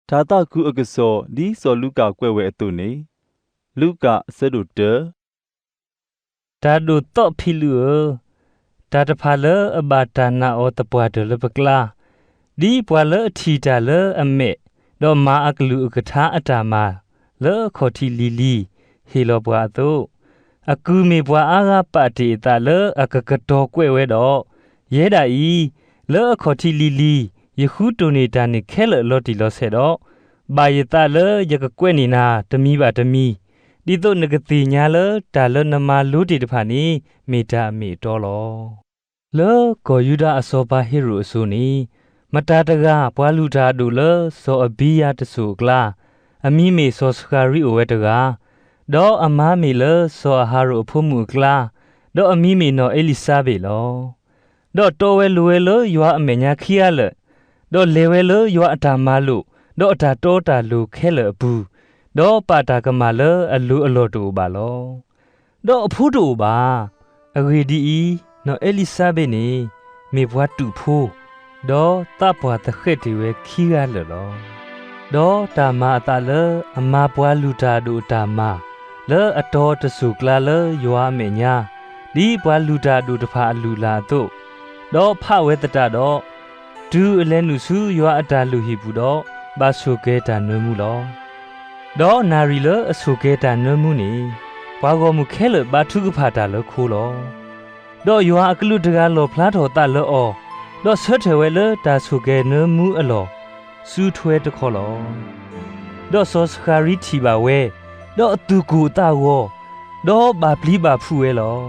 ထါသၣ်ခုအကစီၣ် ဒ်စီၤလူၤကၣ်ကွဲးဝဲအသိးန့ၣ်, လူၤကၣ် အဆၢဒိၣ်တၢ တၢ်ဒိၣ်သီၣ်ဖံးလူၤဧၢ, တၢ်တဖၣ်လၢအဘၣ်တၢ်နာ်အီၤသပှၢ်တၢၢ်လၢပကျါ, ဒ်ပှၤလၢအထံၣ်တၢ်လၢအမဲာ်, ဒီးမၤအကလုၢ်အကထါအတၢ်မၤ, လၢအခီၣ်ထံးလံၤလံၤ ဟ့ၣ်လီၤပှၤအသိး, အကုၢ်မ့ၢ်ပှၤအါဂၤပာ်တ့ၢ်အသးလၢအကကတီၤကွဲးဝဲဒီး, ယဲဒၣ်အံၤ, လၢအခီၣ်ထံးလံၤလံၤ ယဃုတိၢ်န့ၢ်တၢ်န့ၣ်ခဲလၢာ်လီၤတံၢ်လီၤဆဲးဒီး, ဘၣ်ယသးလၢယကကွဲးန့ၢ်နၤတမံၤဘၣ်တမံၤ, ဒ်သိးနကသ့ၣ်ညါလၢတၢ်လၢနမၤလိတ့ၢ်တဖၣ်န့ၣ် မ့ၢ်တၢ်အမ့ၢ်အတီလီၤ. လၢကီၢ်ယူဒၤအစီၤပၤဟ့ရိၣ်အစိၤန့ၣ်, မတၤတဂၤပှၤလုၢ်တၢ်အဒိၣ်လၢစီၤအဘံယၤတစိၢ်အကျါ, အမံၤမ့ၢ်စီၤစဃၤရံအိၣ်ဝဲတဂၤ, ဒီးအမါမ့ၢ်လၢစီၤအၤဟရိၣ်အဖိမုၣ်အကျါ, ဒီးအမံၤမ့ၢ်နီၢ်အ့လံၤစါဘ့းလီၤ. ဒီးတီဝဲလိၤဝဲလၢယွၤအမဲာ်ညါခံဂၤလၢာ်, ဒီးလဲၤဝဲလၢယွၤအတၢ်မၤလိာ်, ဒီးအတၢ်တီတၢ်လိၤခဲလၢာ်အပူၤ, ဒီးပာ်တၢ်ကမၣ်လၢအလိၤအလီၢ်တအိၣ်ဘၣ်လီၤ. ဒီးအဖိတအိၣ်ဘၣ်. အဂ့ၢ်ဒ်အံၤ, နီၢ်အ့လံၤစါဘ့းန့ၣ် မ့ၢ်ပှၤတူာ်ဖိ, ဒီးသးပှၢ်သဃဲးတ့ၢ်ဝဲခံဂၤလၢာ်လီၤ. ဒီးတၢ်မၤအသးလၢအမၤပှၤလုၢ်တၢ်အဒိၣ်အတၢ်မၤ, လၢအတီတစိၢ်ကျါလၢယွၤအမဲာ်ညါ, ဒ်ပှၤလုၢ်တၢ်အဒိၣ်တဖၣ်အလုၢ်အလၢ်အသိး, ဒီးဖးဝဲသတးဒီး, တုၤအလဲၤနုာ်ဆူယွၤအတၢ်လုၢ်ဟံၣ်ပူၤဒီး, ဘၣ်ဆိၣ်ကဲၤတၢ်နၢမူလီၤ. ဒီးနၣ်ရံၣ်လၢအဆိၣ်ကဲၤတၢ်နၢမူန့ၣ်, ပှၤဂီၢ်မုၢ်ခဲလၢာ်ဘါထုကဖၣ်တၢ်လၢခိလီၤ. ဒီးယွၤအကလူးတဂၤလီၣ်ဖျါထီၣ်သးလၢအီၤ, ဒီးဆၢထၢၣ်ဝဲလၢတၢ်ဆိၣ်ကဲၤနၢမူအလီၢ်, စုထွဲတခီလီၤ. ဒီးစီၤစဃၤရံထံၣ်ဘၣ်ဝဲ, ဒီးအသူၣ်ကိၢ်သးဂီၤ, ဒီးဘၣ်ပျံၤဘၣ်ဖုးဝဲလီၤ.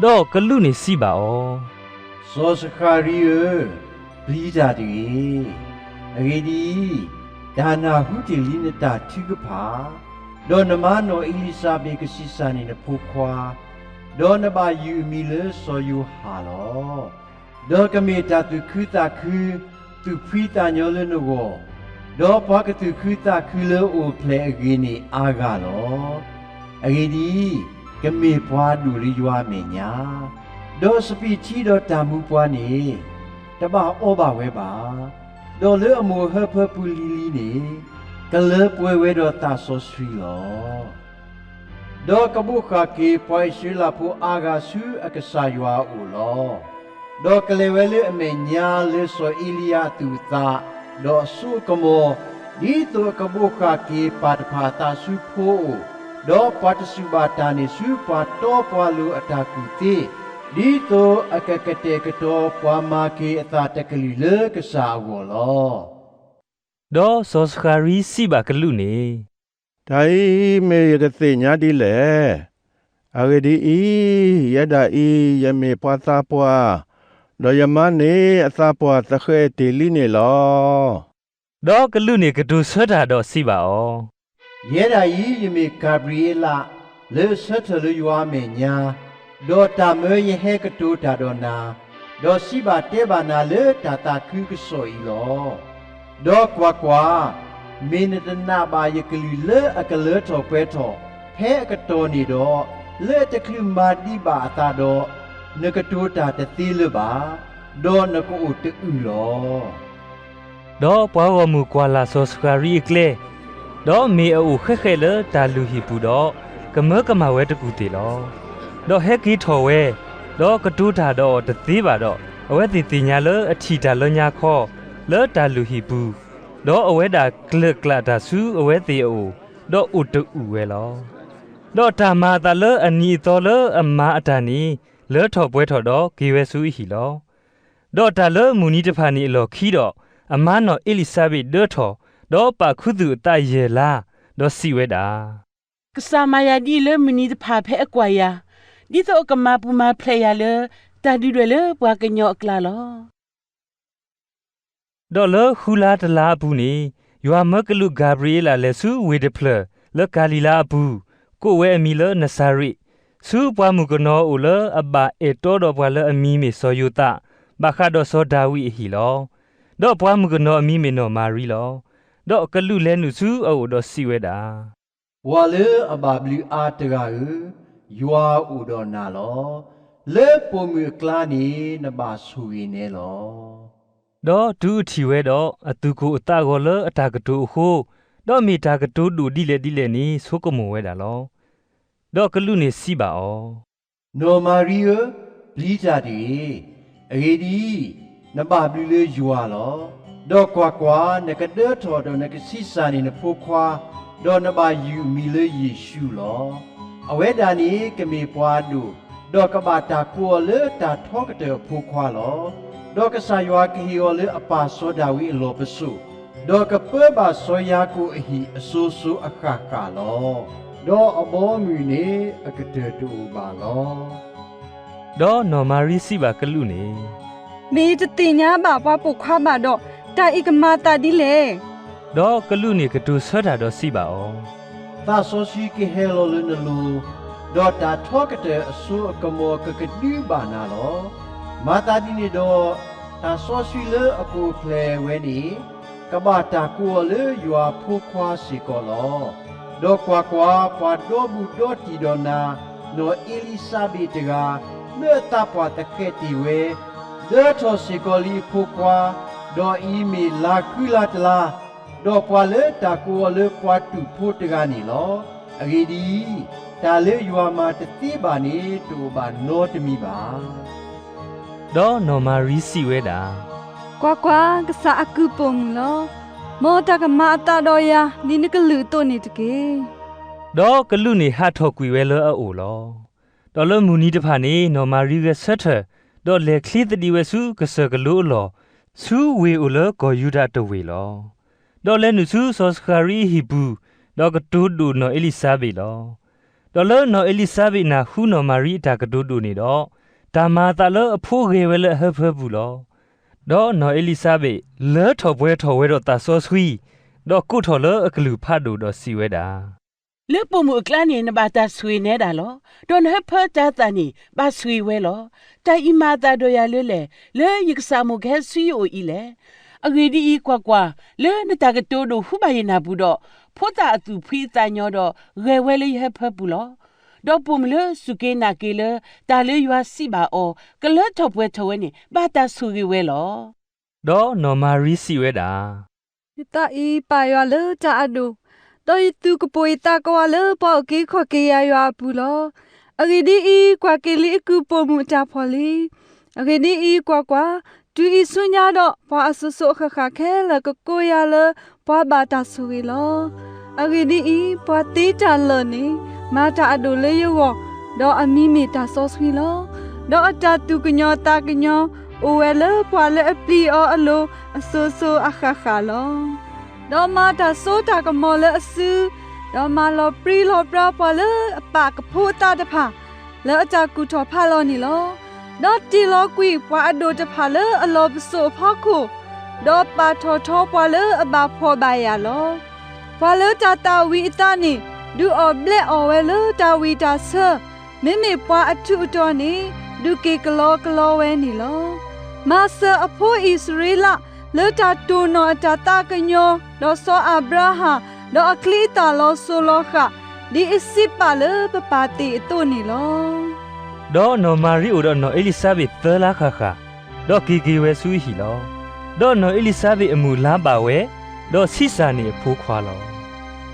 ဒီးကလူးန့ၣ်စံးဘၣ်အီၤ, စီၤစဃၤရံဧၢ, ပျံၤတၢ်တဂ့ၤ. အဂ့ၢ်ဒ်အံၤ, တၢ်နၢ်ဟူတ့ၢ်လံနတၢ်ထုကဖၣ်, ဒီးနမါနီၢ်အ့လံၤစါဘ့းကဆံးစၢ်န့ၢ်နဖိခွါ, ဒီးနဘၣ်ယုၢ်အမံၤလၢစီၤယိၤဟၣ်လီၤ. ဒီးကမ့ၢ်တၢ်သူၣ်ခုသးခု, သူၣ်ဖှံသးညီလၢနဂီၢ်, ဒီးပှၤကသူၣ်ခုသးခုလၢအအိၣ်ဖျဲၣ်အဂ့ၤန့ၣ်အါဂၤလီၤ. အဂ့ၢ်ဒ်အံၤ, ကမ့ၢ်ပှၤဒိၣ်လၢယွၤအမဲာ်ညါ, ဒီးစပံးထံဒီးတၢ်မူပှၤန့ၣ်, တဘၣ်အီဘၣ်ဝဲဘၣ်. ဒီးလၢအမိၢ်အဟၢဖၢပူၤလံၤလံၤန့ၣ်, ကလၢပှဲၤဝဲဒီးသးစီဆှံလီၤ. ဒီးကဘိးဃာ်က့ၤပှၤအံၣ်စရ့လးဖိအါဂၤဆူအကစၢ်ယွၤအအိၣ်လီၤ. ဒီးကလဲၤဝဲလၢအမဲာ်ညါလၢစီၤအ့လံယၤအသူၣ်အသး, ဒီးအစိအကမီၤ, ဒ်သိးအကဘိးဃာ်က့ၤပၢ်တဖၣ်အသးဆူဖိအအိၣ်, ဒီးပှၤတစူၢ်ဘၣ်တၢ်န့ၣ်ဆူပှၤတီပှၤလိၤအတၢ်ကူၣ်သ့, ဒ်သိးအကကတဲာ်ကတီၤပှၤမၤက့ၤအသးတကလုာ်လၢကစၢ်အဂီၢ်လီၤ. ဒီးစီၤစဃၤရံစံးဘၣ်ကလူးန့ၣ်, တၢ်အံၤမ့ၢ်ယကသ့ၣ်ညါဒ်လဲၣ်. အဂ့ၢ်ဒ်အံၤ, ယဲဒၣ်အံၤ ယမ့ၢ်ပှၤသးပှၢ်, ဒီးယမါန့ၣ်အသးပှၢ်သဃဲးတ့ၢ်လံန့ၣ်လီၤ. ဒီးကလူးန့ၣ်ကတိၤဆၢတၢ်ဒီးစံးဘၣ်အီၤ, ယဲဒၣ်အံၤ ယမ့ၢ်ကၤဘြံၤအ့လး လၢအဆၢထၢၣ်လၢယွၤအမဲာ်ညါ, ဒီးတၢ်မၢယဟဲကတိၤတၢ်ဒီးနၤ, ဒီးစံးဘၣ်တဲဘၣ်နၤလၢတၢ်သးခုကစီၣ်အံၤလီၤ. ဒီးကွၢ်ကွၢ်, မ့ၢ်နတနာ်ဘၣ်ယကလုၢ်လၢအကလၢထီၣ်ပှဲၤထီၣ်ဖဲအကတီၢ်န့ၣ်ဒီး, လၢအတချုးမၤဒံးဘၣ်အသးဒီး, နကတိၤတၢ်တသ့လၢၤဘၣ်, ဒီးနကအိၣ်တအုၢ်လီၤ. ဒီးပှၤဂီၢ်မုၢ်ကွၢ်လၢ်စီၤစဃၤရံအကျဲ, ဒီးမ့ၢ်အအိၣ်ဃဲးဃဲးလၢတၢ်လုၢ်ဟံၣ်ပူၤဒီး, ကမၢကမၣ်ဝဲတကူၢ်သ့ၣ်လီၤ. ဒီးဟဲက့ၤထီၣ်ဝဲ, ဒီးကတိၤတၢ်ဒီးအီၤတသ့ဘၣ်ဒီး, အဝဲသ့ၣ်သ့ၣ်ညါလၢအထံၣ်တၢ်လၢညါခီ, လၢတၢ်လုၢ်ဟံၣ်ပူၤ, ဒီးအဝဲဒၣ်ကျၢးကျးတၢ်ဆူအဝဲသ့ၣ်အအိၣ်, ဒီးအိၣ်တအုၢ်ဝဲလီၤ. ဒီးတၢ်မၤအသးလၢအနံၤအသီလၢအမၤအတၢ်န့ၣ်, လၢထီၣ်ပှဲၤထီၣ်ဒီးက့ၤဝဲဆူအဟံၣ်လီၤ. ဒီးတၢ်လၢမုၢ်နံၤတဖၣ်န့ၣ်အလီၢ်ခံဒီး, အမါနီၢ်အ့လံၤစါဘ့းဒၢထီၣ်, ဒီးပာ်ခူသူၣ်အသးယဲၢ်လါ, ဒီးစံးဝဲဒၣ်, ကစၢ်မၤယၤဒ်အံၤလၢမုၢ်နံၤတဖၣ်ဖဲအကွၢ်ယၤ, ဒ်သိးအကမၤပူၤမၤဖျဲးယၤလၢ တၢ်ဒုၣ်ဒွဲၣ်လၢပှၤကညီအကျါလီၤ. ဒီးလၢဃုလါတလါအပူၤန့ၣ်, ယွၤမၢကလူးကၤဘြံၤအ့လးလဲၤဆူဝ့ၢ်တဖျၢၣ်လၢကၤလံၤလါအပူၤ, ကိးဝဲအမံၤလၢနစၤရ့း, ဆူပှၤမုၣ်ကနီၤအအိၣ်လၢအဘၣ်အဲၣ်တီဒီးပှၤလၢအမံၤမ့ၢ်စီၤယိၤသး, ဘၣ်ဃးဒီးစီၤဒၤဝံးအဟံၣ်လီၤ. ဒီးပှၤမုၣ်ကနီၤအမံၤမ့ၢ်နီၢ်မၤရံလီၤ. ဒီးကလူးလဲၤနုာ်ဆူအအိၣ်ဒီးစံးဝဲဒၣ်, ပှၤလၢအဘၣ်ဘျုးအါတဂၤဧၢ, ယွၤအိၣ်ဒီးနၤလီၤ. လၢပိာ်မုၣ်အကျါန့ၣ်နဘၣ်ဆိၣ်ဂ့ၤနဲလီၤ. ဒီးတုၤအထံၣ်ဝဲဒီး, အသူၣ်ကိၢ်အသးဂီၤလၢအတၢ်ကတိၤအဃိ, ဒီးမ့ၢ်တၢ်ကတိၤဒိၣ်ဒ်လဲၣ်ဒ်လဲၣ်န့ၣ် ဆိကမိၣ်ဝဲဒၣ်လီၤ. ဒီးကလူးန့ၣ်စံးဘၣ်အီၤ, နီၢ်မၤရံဧၢ, ပျံၤတၢ်တဂ့ၤ. အဂ့ၢ်ဒ်အံၤ, နဘၣ်ဘျုးလၢယွၤလီၤ. ဒီးကွၢ်ကွၢ်, နကဒၢထီၣ်ဒီးနကဆံးစၢ်န့ၢ်နဖိခွါ, ဒီးနဘၣ်ယုၢ်အမံၤလၢယ့ၣ်ၡူးလီၤ. အဝဲဒၣ်န့ၣ်ကမ့ၢ်ပှၤအဒိၣ်, ဒီးကဘၣ်တၢ်ကိးအီၤလၢတၢ်ထီကတၢၢ်အဖိခွါလီၤ. ဒီးကစၢ်ယွၤကဟ့ၣ်အီၤလၢအပၢ်စီၤဒၤဝံးအလီၢ်ပစိာ်, ဒီးကပၢဘၣ်စီၤယၤကိာ်အဟံၣ်အစိၤစိၤအဃၣ်ဃၣ်လီၤ. ဒီးအဘီအမုၢ်န့ၣ်အကတၢၢ်တအိၣ်ဘၣ်လီၤ. ဒီးနီၢ်မၤရံစံးဘၣ်ကလူးန့ၣ်, မ့ၢ်ယတသ့ၣ်ညါဘၣ်ပှၤပိာ်ခွါဘၣ်ဒီး, တၢ်အံၤကမၤအသးဒ်လဲၣ်. ဒီးကလူးန့ၣ်ကတိၤဆၢတၢ်ဒီးစံးဘၣ်အီၤ, သးစီဆှံကဟဲလီၤလၢနလိၤ, ဒီးတၢ်ထီကတၢၢ်အစိအကမီၤကကဒုဘၣ်နၤလီၤ. မၤသးဒ်န့ၣ်ဒီး, တၢ်စီဆှံလၢအပူၤဖျဲးဝဲန့ၣ်, ကဘၣ်တၢ်ကိးအီၤလၢယွၤအဖိခွါစ့ၢ်ကီးလီၤ. ဒီးကွၢ်ကွၢ်, ပှၤဒီဘူးဒီတံၢ်ဒီးနၤ, နီၢ်အ့လံၤစါဘ့းတဂၤ, လၢအသးပှၢ်သဃဲးတ့ၢ်ဝဲ, ဒၢထီၣ်စ့ၢ်ကီးလံအဖိခွါ, ဒီးအံၤမ့ၢ်လါဃုလါတလါ, ဒီးပှၤလၢတၢ်ကိးအီၤလၢပှၤတူာ်ဖိတဂၤန့ၣ်လီၤ. အဂ့ၢ်ဒ်အံၤ, တၢ်လၢယွၤမၤတသ့ဘၣ်န့ၣ် တအိၣ်ဘၣ်နီတမံၤဘၣ်. ဒီးနီၢ်မၤရံစံးဝဲဒၣ်, ကွၢ်ကွၢ်, ကစၢ်အကုၢ်ပိာ်မုၣ်လီၤ. မ်တၢ်ကမၤအသးဒီးယၤဒ်နကလုၢ်အသိးန့ၣ်တက့ၢ်. ဒီးကလူးန့ၣ်ဟးထီၣ်ကွံာ်ဝဲလၢအအိၣ်လီၤ. ဒီးလၢမုၢ်နံၤတဖၣ်န့ၣ် နီၢ်မၤရံဂဲၤဆၢထၢၣ်, ဒီးလဲၤချ့သဒံးဝဲဆူကစၢၢ်ကလိအလီၢ်, ဆူဝ့ၢ်အိၣ်လၢကီၢ်ယူဒၤတဝ့ၢ်လီၤ. ဒီးလဲၤနုာ်ဆူစီၤစဃၤရံအဟံၣ်ပူၤ, ဒီးကတိၤဒိၣ်နီၢ်အ့လံၤစါဘ့းလီၤ. ဒီးလၢနီၢ်အ့လံၤစါဘ့းနၢ်ဟူနီၢ်မၤရံအတၢ်ကတိၤဒိၣ်န့ၣ်ဒီး, တၢ်မၤအသးလၢအဖိဂဲၤဝဲလၢအဟၢဖၢပူၤလီၤ. ဒီးနီၢ်အ့လံၤစါဘ့းလၢထီၣ်ပှဲၤထီၣ်ဝဲဒီးသးစီဆှံ, ဒီးကိးထီၣ်လၢအကလုၢ်ဖးဒိၣ်ဒီးစံးဝဲဒၣ်, လၢပိာ်မုၣ်အကျါန့ၣ် နဘၣ်တၢ်ဆိၣ်ဂ့ၤနဲဒၣ်လီၤ. ဒီးနဟၢဖၢတၤသၣ်န့ၣ် ဘၣ်ဆိၣ်ဂ့ၤဝဲလီၤ. တၢ်အံၤမၤအသးဒီးယၤလၢလဲၣ်, လၢယကစၢ်အမိၢ်ကဟဲဆူယအိၣ်အံၤလဲၣ်. အဂ့ၢ်ဒ်အံၤ, ကွၢ်ကွၢ်, လၢနတၢ်ကတိၤဒိၣ်ဟူဘၣ်ယနၢ်ပူၤဒီး, ဖိသၣ်အသူၣ်ဖှံအသးညီဒီး ဂဲၤဝဲလၢယဟၢဖၢပူၤလီၤ. ဒီးပိာ်မုၣ်လၢစူၢ်က့ၤနာ်က့ၤလၢ တၢ်လၢယွၤစံးဘၣ်အီၤ ကလၢထီၣ်ပှဲၤထီၣ်ဝဲန့ၣ် ဘၣ်တၢ်ဆိၣ်ဂ့ၤဝဲလီၤ. ဒီးနီၢ်မၤရံစံးဝဲဒၣ်, ယသးအံၤပာ်ယွၤလၢတၢ်အဒိၣ်, ဒီးယသူၣ်ကပိာ်ယသးကဝးလၢပှၤအုၣ်က့ၤခီၣ်က့ၤယၤယွၤအပူၤလီၤ. အဂ့ၢ်ဒ်အံၤ, ကွၢ်က့ၤလံအကုၢ်ပိာ်မုၣ်အတၢ်ဖှီၣ်လံ. အဂ့ၢ်ဒ်အံၤ, ကွၢ်ကွၢ်, တုၤအံၤဆူညါဒီး ပှၤအစိၤစိၤအဃၣ်ဃၣ်ခဲလၢာ်ကကိးယၤလၢ ပှၤဘၣ်တၢ်ဆိၣ်ဂ့ၤလီၤ. အဂ့ၢ်ဒ်အံၤ, ပှၤသ့တၢ်လၢာ်န့ၣ် မၤတၢ်အဒိၣ်လၢယဂီၢ်, ဒီးအမံၤမ့ၢ်တၢ်စီဆှံလီၤ. ဒီးအတၢ်သူၣ်ကညီၤသးကညီၤ အိၣ်ဝဲလၢပှၤလၢအပျံၤအီၤအလိၤ အစိၤစိၤအဃၣ်ဃၣ်လီၤ. ဒီးမၤတၢ်စိတၢ်ကမီၤလၢအစု, ဒီးမၤလီၤပြံလီၤပြါပှၤလၢအပာ်ကဖိအသးတဖၣ် လၢအတၢ်ကူၣ်ထီၣ်ဖးလီၤန့ၣ်လီၤ. ဒီးတ့ၢ်လီၤကွံာ်ပှၤအဒိၣ်တဖၣ်လၢအလီၢ်ပစိာ်အဖီခိၣ်, ဒီးပာ်ထီၣ်ထီပှၤလၢအဘၣ်ဖှီၣ်ဘၣ်ယာ်လီၤ. ပှၤလၢတၢ်သၣ်ဝံၤအသးန့ၣ် ဒုးအီၣ်ဘျဲးအီၣ်ဝဲလၢတၢ်ဝံၣ်တၢ်ဆၢ, မ့မ့ၢ်ပှၤအထူးအတီၤန့ၣ် ဒုးက့ၤကလီကလီဝဲန့ၣ်လီၤ. မၤစၢၤအဖိအံၣ်စရ့လး လၢတၢ်တိၢ်နီၣ်အတၢ်သးကညီၤ, ဒီးစီၤအၤဘြၤဟၣ်, ဒီးအချံအသၣ်လီၤစိၤလီၤဃာ်, ဒ်အစံးပာ်လၢပပၢ်သ့ၣ်အသိးန့ၣ်လီၤ. ဒီးနီၢ်မၤရံအိၣ်ဒီးနီၢ်အ့လံၤစါဘ့းသၢလါဃၣ်ဃၣ်, ဒီးက့ၤက့ၤဝဲဆူအဟံၣ်လီၤ. ဒီးနီၢ်အ့လံၤစါဘ့းအမုၢ်လါဘၣ်ဝဲ, ဒီးဆံးစၢ်န့ၢ်အဖိခွါလီၤ.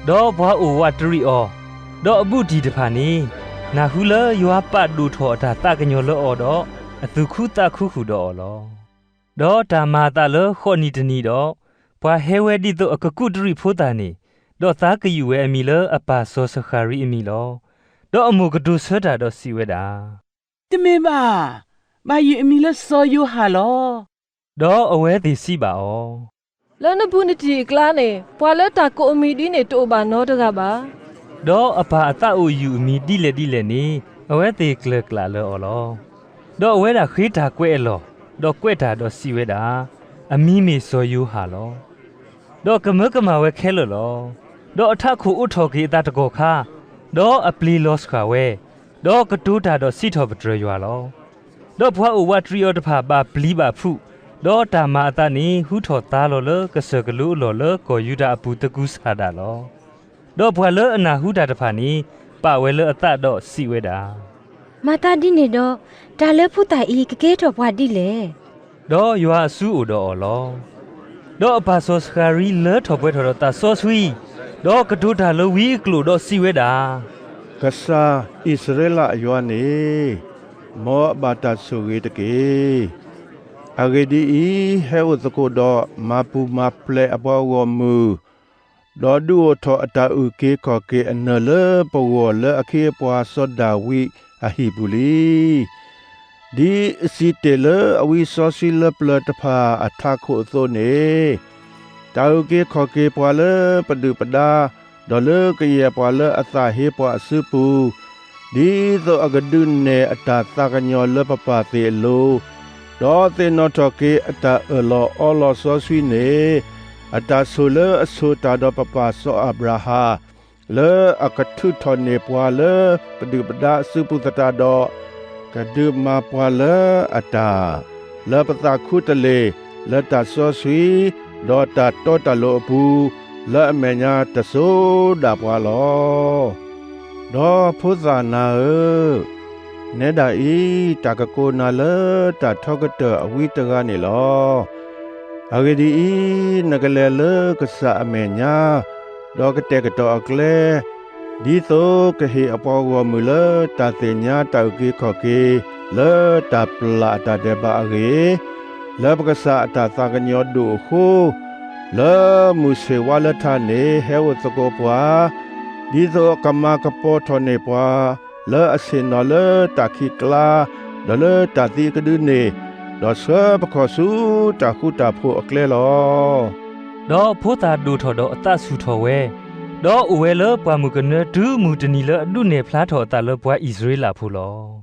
ဒီးပှၤအိၣ်ဝးတရံးအီၤ, ဒီးအဘူးတံၢ်တဖၣ်န့ၣ် နၢ်ဟူလၢယွၤပာ်ဒိၣ်ထီၣ်အတၢ်သးကညီၤလၢအီၤဒီး အသူၣ်ခုသးခုဃုာ်ဒီးအီၤလီၤ. ဒီးတၢ်မၤအသးလၢဃိးနံၣ်တနံၤဒီး, ပှၤဟဲဝဲဒ်သိးအကကူးတရံးဖိသၣ်န့ၣ်, ဒီးသးကယူာ်ဝဲအမံၤလၢအပၢ်စီၤစဃၤရံအမံၤလီၤ. ဒီးအမိၢ်ကတိၤဆၢတၢ်ဒီးစံးဝဲဒၣ်, တမ့ၢ်ဘၣ်, ဘၣ်ယုၢ်အမံၤလၢစီၤယိၤဟၣ်လီၤ. ဒီးအဝဲသ့ၣ်စံးဘၣ်အီၤ, လၢနဘူးနတံၢ်အကျါန့ၣ် ပှၤလၢတၢ်ကိးအမံၤဒ်န့ၣ်တအိၣ်ဘၣ်နီတဂၤဘၣ်. ဒီးအပၢ်အသးအိၣ်ယုၢ်အမံၤဒ်လဲၣ်ဒ်လဲၣ်န့ၣ် အဝဲသ့ၣ်ကျၢၤကျးလၢအီၤလီၤ. ဒီးအဝဲဒၣ်ဃ့တၢ်ကွဲးအလီၢ်, ဒီးကွဲးတၢ်ဒီးစံးဝဲဒၣ်, အမံၤမ့ၢ်စီၤယိၤဟၣ်လီၤ. ဒီးကမၢကမၣ်ဝဲခဲလၢာ်လီၤ. ဒီးအထးခိၣ်အိးထီၣ်က့ၤအသးတကီၢ်ခါ, ဒီးအပျ့ၤလီၤစှၤဝဲ, ဒီးကတိၤတၢ်ဒီးစံးထီၣ်ပတြၢၤယွၤလီၤ. ဒီးပှၤအိၣ်ဝးတရံးအီၤတဖၣ်ဘၣ်ပျံၤဘၣ်ဖုး, ဒီးတၢ်မၤအသးန့ၣ် ဟူထီၣ်သါလီၤလၢကစၢၢ်ကလိအလီၢ်လၢကီၢ်ယူဒၤအပူၤသကုၤဆးဒးလီၤ. ဒီးပှၤလၢအနၢ်ဟူတၢ်တဖၣ်န့ၣ် ပာ်ဝဲလၢအသးဒီးစံးဝဲဒၣ်, မၤသးဒ်န့ၣ်ဒီး, တၢ်လၢဖိသၣ်အံၤကကဲထီၣ်ပှၤဒ်လဲၣ်. ဒီးယွၤအစုအိၣ်ဒီးအီၤလီၤ. ဒီးအပၢ်စီၤစဃၤရံလၢထီၣ်ပှဲၤထီၣ်ဒီးသးစီဆှံ, ဒီးကတိၤတၢ်လၢဝံအကျိာ်ဒီးစံးဝဲဒၣ်, ကစၢ်အံၣ်စရ့လးအယွၤန့ၣ်, မ်အဘၣ်တၢ်ဆိၣ်ဂ့ၤတက့ၢ်. အဂ့ၢ်ဒ်အံၤ, ဟဲအိၣ်သကိးဒီးမၤပူၤမၤဖျဲးအပှၤဂီၢ်မုၢ်, ဒီးဒုးအိၣ်ထီၣ်အတၢ်အုၣ်က့ၤခီၣ်က့ၤအနၢၣ်လၢပဂီၢ်လၢအခ့အပှၤစီၤဒၤဝံးအဟံၣ်ပူၤလံ. ဒ်အစံးတ့ၢ်လၢအဝံစီဆှံလၢပျၢၤတဖၣ်အထးခိၣ်အသိးန့ၣ်, တၢ်အုၣ်က့ၤခီၣ်က့ၤပှၤလၢပဒုၣ်ပဒါ, ဒီးလၢကယဲၢ်ပှၤလၢအသးဟ့ပှၤအစုပူၤ, ဒ်သိးအကဒုးနဲၣ်အတၢ်သးကညီၤလၢပပၢ်သ့ၣ်အလိၤ, ဒီးသ့ၣ်နီၣ်ထီၣ်က့ၤအတၢ်အၢၣ်လီၤအီလီၤစီဆှံန့ၣ်, အတၢ်ဆိၣ်လၢအဆိၣ်တၢ်ဒီးပပၢ်စီၤအၤဘြၤဟၣ်, လၢအကထုးထီၣ်န့ၢ်ပှၤလၢပဒုၣ်ပဒါအစုပူၤသတးဒီး, ကဒုးမၤပှၤလၢအတၢ်, လၢပသးခူတလ့ၢ်, လၢတၢ်စီဆှံ, ဒီးတၢ်တီတၢ်လိၤအပူၤ, လၢအမဲာ်ညါတစိၤဒၣ်ပှၤလီၤ. ဒီးဖိသၣ်နၤဧၢ, နဲဒၣ်အံၤ, တၢ်ကကိးနၤလၢတၢ်ထီကတၢၢ်အဝံတဂၤန့ၣ်လီၤ. အဂ့ၢ်ဒ်အံၤ, နကလဲၤလၢကစၢ်အမဲာ်ညါ, ဒီးကတဲာ်ကတီၤအကျဲ, ဒ်သိးကဟ့ၣ်အပှၤဂီၢ်မုၢ်လၢတၢ်သ့ၣ်ညါတၢ်အုၣ်က့ၤခီၣ်က့ၤလၢတၢ်ပျၢ်အတၢ်ဒဲးဘးအဂ့ၢ်, လၢပကစၢ်အတၢ်သးကညီၤဒိၣ်အဃိ, လၢမုၢ်ဆ့ၣ်ဝါလၢထးန့ၣ်ဟဲအိၣ်သကိးပှၤ, ဒ်သိးအကမၤကပီၤထီၣ်န့ၢ်ပှၤ, လၢအဆ့ၣ်နီၤလၢတၢ်ခံးကျါ, ဒီးလၢတၢ်သံအကဒုန့ၣ်, ဒီးဆှၢပခီၣ်ဆူတၢ်ဃူတၢ်ဖိးအကျဲလီၤ. ဒီးဖိသၣ်ဒိၣ်ထီၣ်ဒီးအသးဆူၣ်ထီၣ်ဝဲ, ဒီးအိၣ်ဝဲလၢပှၢ်မုၢ်ကနၢတုၤမုၢ်တနံၤလၢအဒုးနဲၣ်ဖျါထီၣ်အသးလၢပှၤအံၣ်စရ့လးဖိလီၤ.